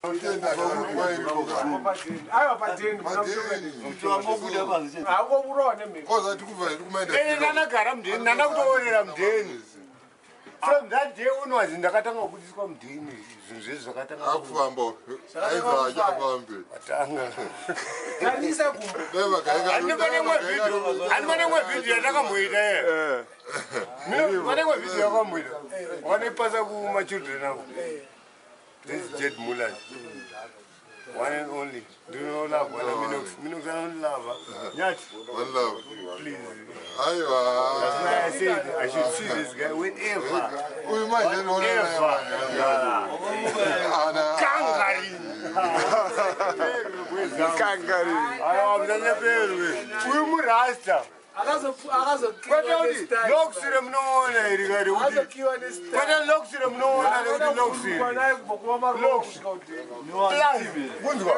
Aiwa, padeni haungoburowa nemhepo. Ndanagara mudheni, ndanda kutoorera mudheni. From that day onwards ndakatanga kubudiswa mudheni, zvinhu zvezvi zvakatanga. Akufamba aiza achafambe. Atanga. Tanisa kumbo. Handipane imwe vhidhiyo yandakamboita ye. Pane imwe vhidhiyo yakamboita wanoipasa kumachildren ako. This is Jed Muller, one and only. Ndinolove wana Minox. Minox anondilava. Nyati. One love. Please. Aiwa. That's why I said I should see this guy whenever. Uyu manje. Whatever. Kangarini. Kangari. Aiwa, musanyeperwe. Uyu murasta. Kwete kuti loksire munoona iri kari kuti. Akazokiwa nestar. Kwete loksire munoona rekuti loksire. Naye kubva kuva kusvika kudeni. Plus, kunzwa.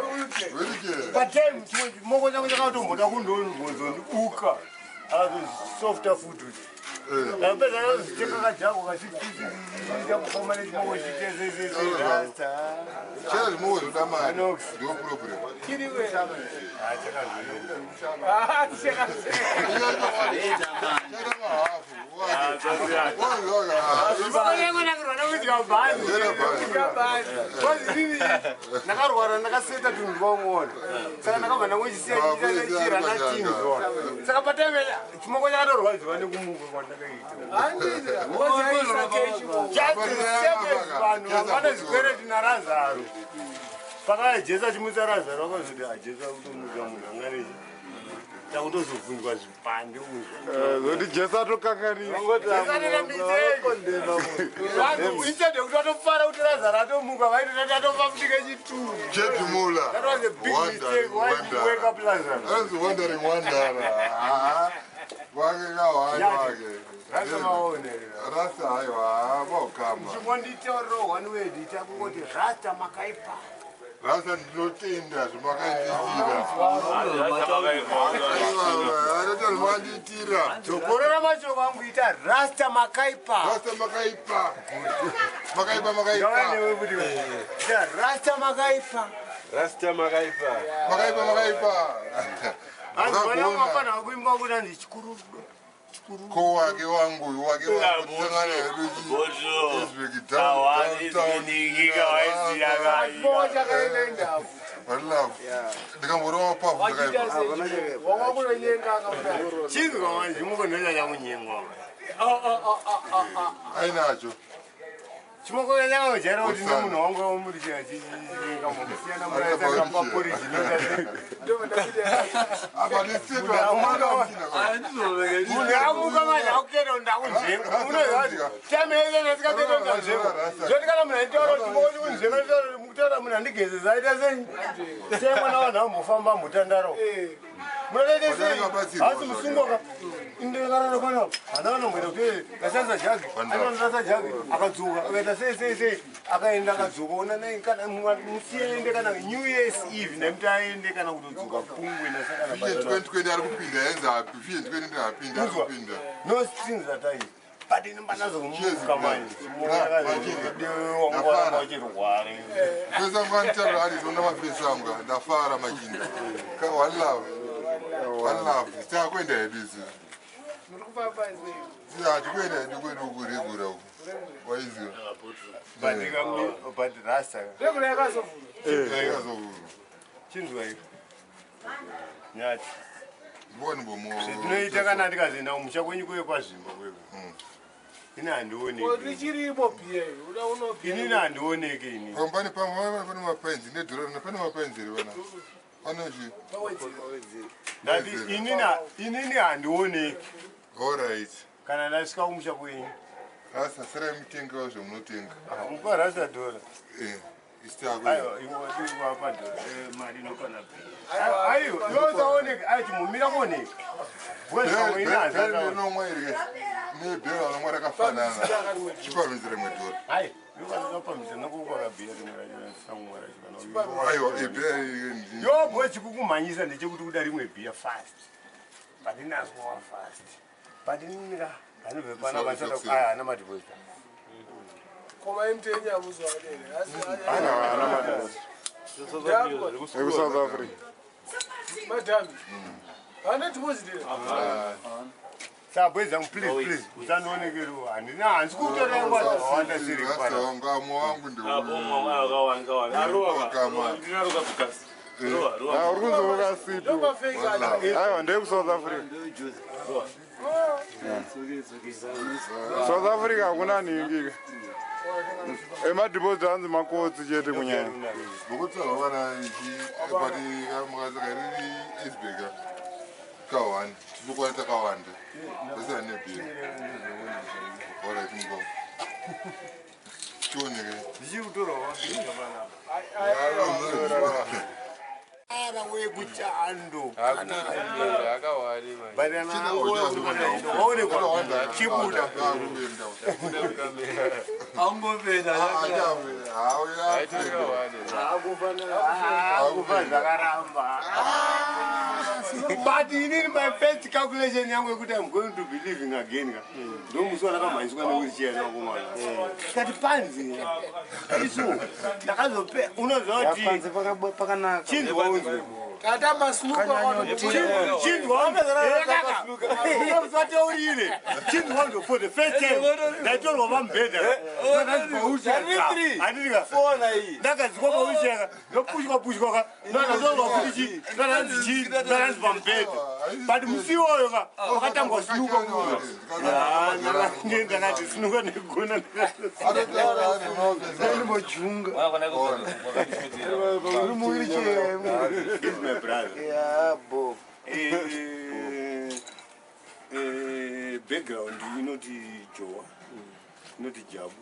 Patime chimwe chimoko changu chakatomboda kundonzondiuka. Akazosofta futi kuti. Ndapedza ndazoteka kajako kachikufamba nechimoko chitezezeze rasta. Chera zvimoko zvoda mari. Minox. Ndo problem. Kiriwe. Ah, Chera mahafu. Chimoko nakudya bhazi. Bhazi ndakarwara, ndakaseta tunhu twamuona, saka ndakabva ndangochisiya chinzwa. Saka patime chimoko chakatorwadziwa nekumuka kwandakaita. Vanhu vane zvikwereti naRazaro. Pakaya Jesu achimutsa Razaro, akazoti aJesu akutomuka munhu anganechi takutozobvunzwa zvipande unzwa. Zoti Jesu atokanganisa. Vanhu instead yekuti vatofara kuti Razaro atomuka, vaitotati atofa futi kechitunhu. Jed Muller. That was a big mistake. Why did you wake up Lazarus? Anzi wandering wanderer. Wake kawani wake. Rasta maone. Rasta, aiwa, vokama. Chingonditauriro one word, itakungoti rasta makaipa. Rasta, ndinotenda zvamakaitira. Aiwa, zvamandiitira. Dzokorora mashoko angu, ita rasta makaipa. Rasta makaipa. Makaipa, makaipa. Ngavanewe kuti ita rasta makaipa. Rasta makaipa. Makaipa, makaipa. Hanzi vana Makagona. mafana kuimba kuti hanzi chikuru chikuru. Ko wake wangu, wake wangu, tisangane hedu Izveki down, down, down. One love. Ndikamborova pafu ndakaipa. Wakunonyenga akakudai. Chinzwa manje, chimoko ndonyanya kunyengwa. Ainacho. Chimoko nyanya kujaira kuti nemunhu wangu wamuri chikambokusiyana muraita poriji. Apa ndisetwa. Munhu amuka manje akuketa kuti ndakunzvenga, unoziva kuti time yese ndasingaketa kuti ndanzvenga. Zvoti kana munhu aitaura kuti chimoko chikunzvenga, mukutaura munhu andigezesa aita sei sei, mwana vanhu ambofamba mutandaro munotoite sei? Hasi musungoka indekarara panapa, hana vanomboita kuti kashandisa jagi, anondorasa jagi, akadzoka akaita sei sei sei, akaenda akadzoka. Ona nai kana musiye aende kana New Year's Eve, ndamuti aende kana kutodzoka pungwe. Vision 2020 ari kupinda, yenzi hapi. Vision 2020 hapinda, ari Uzwa. kupinda. No strings attached, but inombanazomuka manje. Ndafara. Chirware. Fesi angu anitaura ari zonda mafesi angu, ndafara machinda. One love. One love. Takuenda hedu isu. Muri kufamba sei? Hatikuenda hedu kwedu kuregura uku. Waiziva. But rasta. Regula yakazovhurwa. Yakazovhurwa. Chinzwa ivo nyati. Ndiboni bomo. Zvetinoita kana ndikazoenda kumusha kwenyu kuye kwaZvimba kweko, ini handioneki. Richirimo bhiya uda unobhiya. Inini handioneki ini. Pamwe pane pamwe pane mapenzi nedhora, pane mapenzi ere vana. Pane chi. Ndati inini handioneki. All right. Kana ndasvika kumusha kwenyu. Rasta, sarai mutengewo zvamunotenga. Mupa rasta dhora. Eh. Isitako. Aiwa, iwapa dhora, mari inokwana bhiya. Aiwa, iwe usaoneka, ai chimumira kuoneka. Bhero rinomwa iri nebhero anomwa rakafanana. Chipamhidzira rimwe dhora. Ai, iwapamhidzira nokukwakabhiya rimwe racho samwa racho. Aiwa, ibhero iri. Yobho, chikukumhanyisa ndechekuti kuda rimwe bhiya fast, but inazwa fast, but inira anobve pana vasata aya ana madhipozita. Koma MTN yamuzwa akadere. Ana madhipozita. Ekusouth Africa. Madam. Haana deposit here. Sabweza please please usandionekerewo handina handisi kutora nguva dzakawanda siri Rasta pana. wangu amwe wangu Ah, ndeuyu. Ah, uri kunzi ukasipi. Ndopafake acho. Aiwa, ndeyekusouth Africa. South Africa hakuna nhingi. Emadhipoziti anzi makotsi chete kunyanya. Ngokutsvaga vana but mukasaka riri isbeka ka1 tichokwana takawanda tasina nebhiri. Alright, ngo chioneke. Ndichiri kutorwa mapicture panapa. Ara wekuchando. But kana waonekwa chibuda. Akufa zvakaramba. But inini my first calculation yangu yekuti I'm going to be living again ka ndomusi wandakamhanyiswa newheelchair nakomana kati panzi isu ndakazope unoziva kuti Panze pakanaka. chinzwa unzwe Tata masnuka chinzwateurire chinzwa unzwe for the first time ndaitorwa pamubhedha handitika ndakadzikwa pawheelchair ndopushwa pushwa ka ndakatorwa futi chi ndananzi chi ndananzi pamubhedha but musi iwoyo ka wakatangwa sinuka ndakati sinuka negona. Ndimbojunga. Uri muwheelchair. He's my brother. Yeah, bo. Background inoti Joa, inoti Jabu,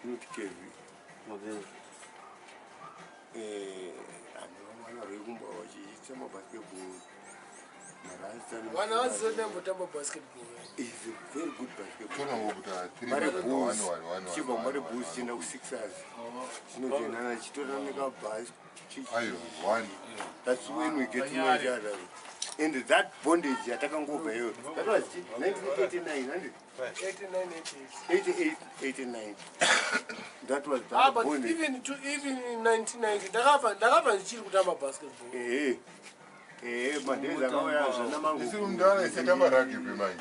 inoti Kevi. Vanhu vamwe vanokumba vachiita mabasketball marasta. Vana vazondambotamba basketball. Is a very good basketball. Mari Bulls, chibva Mari Bulls chienda kuSixers, chinojoinana chitorana nekabhasi. That's when we get to know each other and that bondage yatakangobva iyoyo, that was 1989, handiti? 89, 88. 88, 89, that was Ah, that but bondage. even in 1990 ndakabva ndichiri kutamba basketball. Ehe ehe, madays akauya zvana mangu. Isiri mudhara isetamba rugby manje.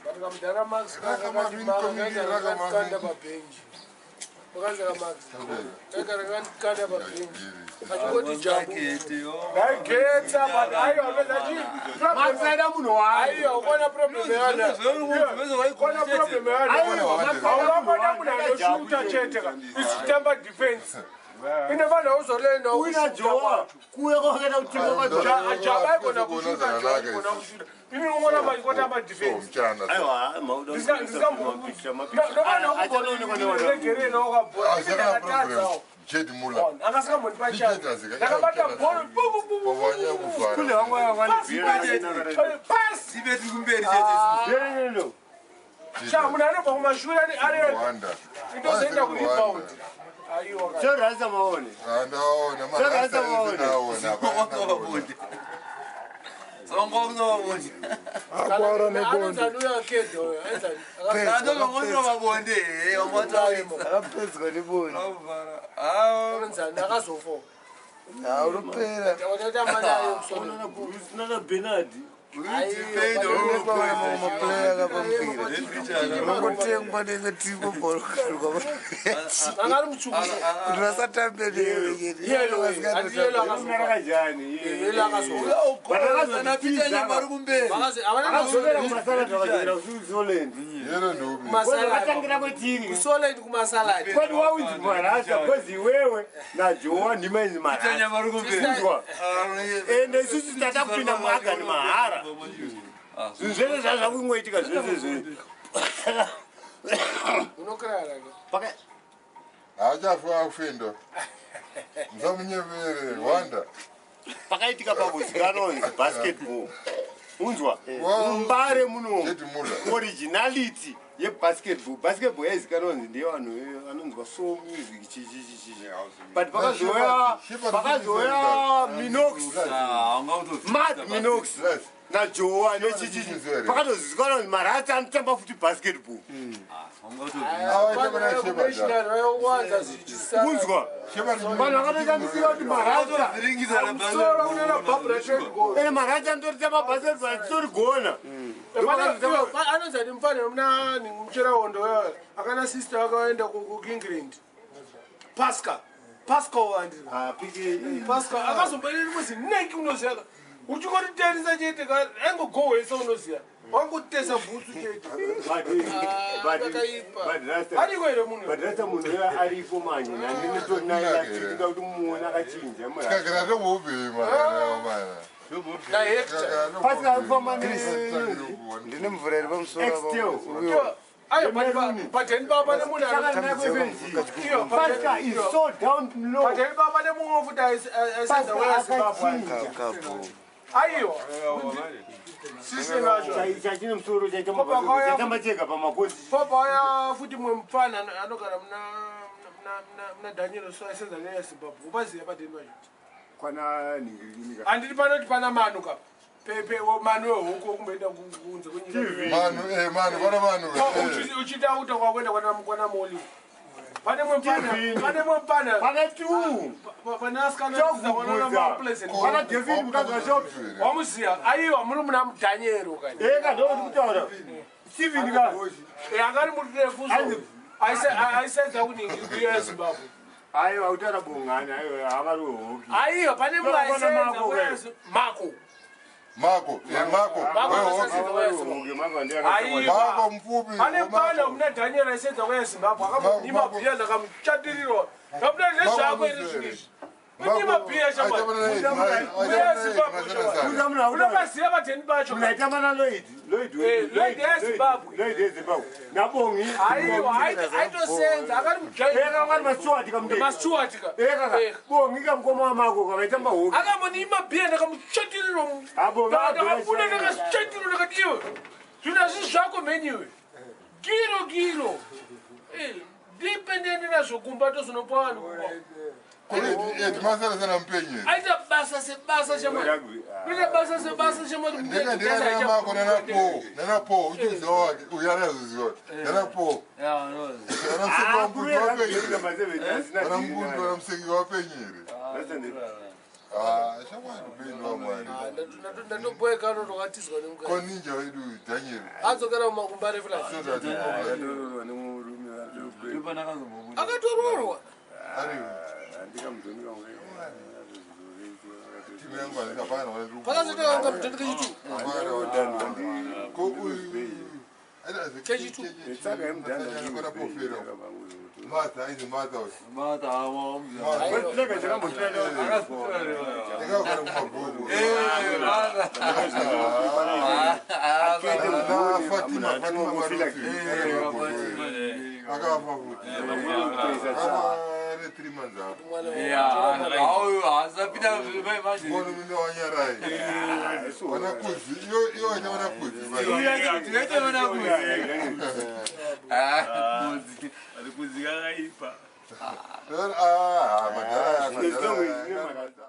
But kamudhara Max Raka Marvin, community, Raka Marvin. kakandikanda pabhenji. Wakanzi kaMax kakandikanda pabhenji achingoti Jabu ndaigetsa, but aiwa peza chii. Max aida munhu wayo. Aiwa, ukona problem yana, kona problem yana, haungakona munhu anoshuta chete ka ichitamba defense inofanira kuzolenda. Uina Joa kuuya kwakaita kutenga kwaJoa. Jaba aigona kushuta, Joa aigona kushuta, ini ungona machikotamba defense. Mchana. Aiwa, Ndinofanira wakabhora ndakatadzawo. Jed Muller. Akasingambondipa chance, ndakabata bhoro. Wavanya kuvhara. Kule wangu Pasi sha munhu anobva kumashure ari Rwanda. indozoenda kurebound, aiwa. Chorasa maone. Ndaona Saka maone. Akwara nebonde. Anonzani uyo akedha uyo anzani? Akapedzwa nebonde. Anonzani akazofa? Ha, unopera. Wataita naye kusoro. Nana Bernard. Maplayer akapamupira. Unongotengwa nengetipo bhorokarwa. Anga ari mutsvuku. Kuti vasatambe newe chete. Yellow, Vasingatotamba. yellow akazofa. Mnarakajani. Yellow akazofa. Vakazi- havana Akazokera kumasalad, vakazokera kuSwitzerland. Yero ndobi. Kumasalad. Vakatangira kwetiri. Kusolid kumasalad. Kwati waunzi marasa kwezi iwewe naJoa ndimainzi marasa. Kunzwa. Ende isusu tata kupinda muagani mahara. Zvinhu zvese zvazvakungoitika zvese izvi. Unokrara ke. Haachafi akufenda. Musamunyevere Rwanda. Pakaitika pakuzikanwa kunzi basketball. Unzwa. Wow. Mbare muno. Jed Muller. Originality yebasketball, basketball yaizikanwa kunzi ndeyevanhu vanonzwa soul music chichichichi, but pakazouya Shepard pakazouya Minox, Mad Minox Yes. Najoa nechichichi pakatozizikanwa kuti marasta anotamba futi basketball. Awaitamba naShepard. National vaiwanza zvichisara. Kunzwa vanhu vakatotambisira kuti marasta Musoro unena Barbara Treadgold. ene marasta anotoritamba basketball achitorigona. Anonzi ati mufanira muna mucherahondo uya akana sister akaenda kuEngland, Pascal, Pascal andiri Pascal akazomboereri muzi neki unoziya uchingoriterisa chete aingogohwesa unoziya wangotesa bhutsu chete. Akaipa. Ariko here munhu? But rasta munhu uyo aripo manje nandinotonainda kuti muona akachinja. Tikagara tombobhema mana. NaHector. Pascal arikufamba. Ndine mvura iri pamusoro. Extel. Ayo, pateni papa nemunhu iyo. Pascal is so down low. Pateni papa nemumwe futi aisenza Pascal weyaZimbabwe. akachinja. Kabu. Aiwa, sise nacho. Chachine musoro Papa chaitamba chega pamakosi. Papa futi mumwe mufana anogara muna Daniel so aisenza neyaZimbabwe upaziya pateni pacho. Kwana nhinginika. Handiti panoti pana Manu ka pepe Manu wehuku wekumboenda kunze kwenyika. Manu, Manu, pana Manu. Uchiita kuta kwakuenda kwana Moli pane mumwe mufana, pane mumwe mufana. Pane two. Pane asikana. Chokugudza. Pana David mukadzi waShopi. Wamuziya? Aiwa, muri muna Mudhanyero kani. Eka ndokuti kutaura Steven ka. Akari murefu so aisenza kuningi yeZimbabwe. Aiwa, kutaura bongani, aiwa, havari wehoki. Aiwa, pane mumwe Pana aisenza Mako. Mako. Mako, Mako. Mako. Wehoki. Aiwa. Mako mfupi. Pane Mako. pana muna Daniel aisenza kweZimbabwe akamnyima bhiya ndakamuchatirirwa ngabuda nezvako iri zvinhu izvi unyima bhiya shamwari. Unopaziva pateni pacho. Munaitamba naLoid, Lloyd. Lloyd yeZimbabwe. Lloyd yeZimbabwe nabongi. Aiwa, aitosenza akari mujaini. Eka ngari mastuart kamudei. Mastuart ka. Eka ka bongi kamukoma wamako kavaitamba hoki. Akambonyima bhiya ndakamuchatirirwa. Abo, Ndakabuda ndakachatirwa ndakati iwe zvinhu hazvisi zvako mheniwe giro giro. Ndipe ndiende nazvo kumba tozonopa vanhu kumba. Edmasarasana mupenyu. Aita basa sebasa shamwari, kuita basa sebasa shamwari. Ndeka Mako nanapo nanapo uchiziva wake uyu anazoziva nanapo anamuseki wambundi wapenyu ana mbundi ana museki wapenyu here. Shamwari upenyu wamwari. Ndatobhoekano ndokatizwa nemukadzi. Koninja wedu Daniel. Adzokera mumakumbare fulani. Akatororwa. Ari timu yangu hapana. Pakazotoanga mutendeke chitu. Ko uyu Kechitu. Martha, aizi Martha uyu. Ndakagara mumabhuku na Fatima, Fatima Maruti akafa futi ava 3 months apo. Ngono mine wanyarai vana kudzi iyo iyo waita vana kudzi. Kudzi kakaipa. Ah, madhara madhara.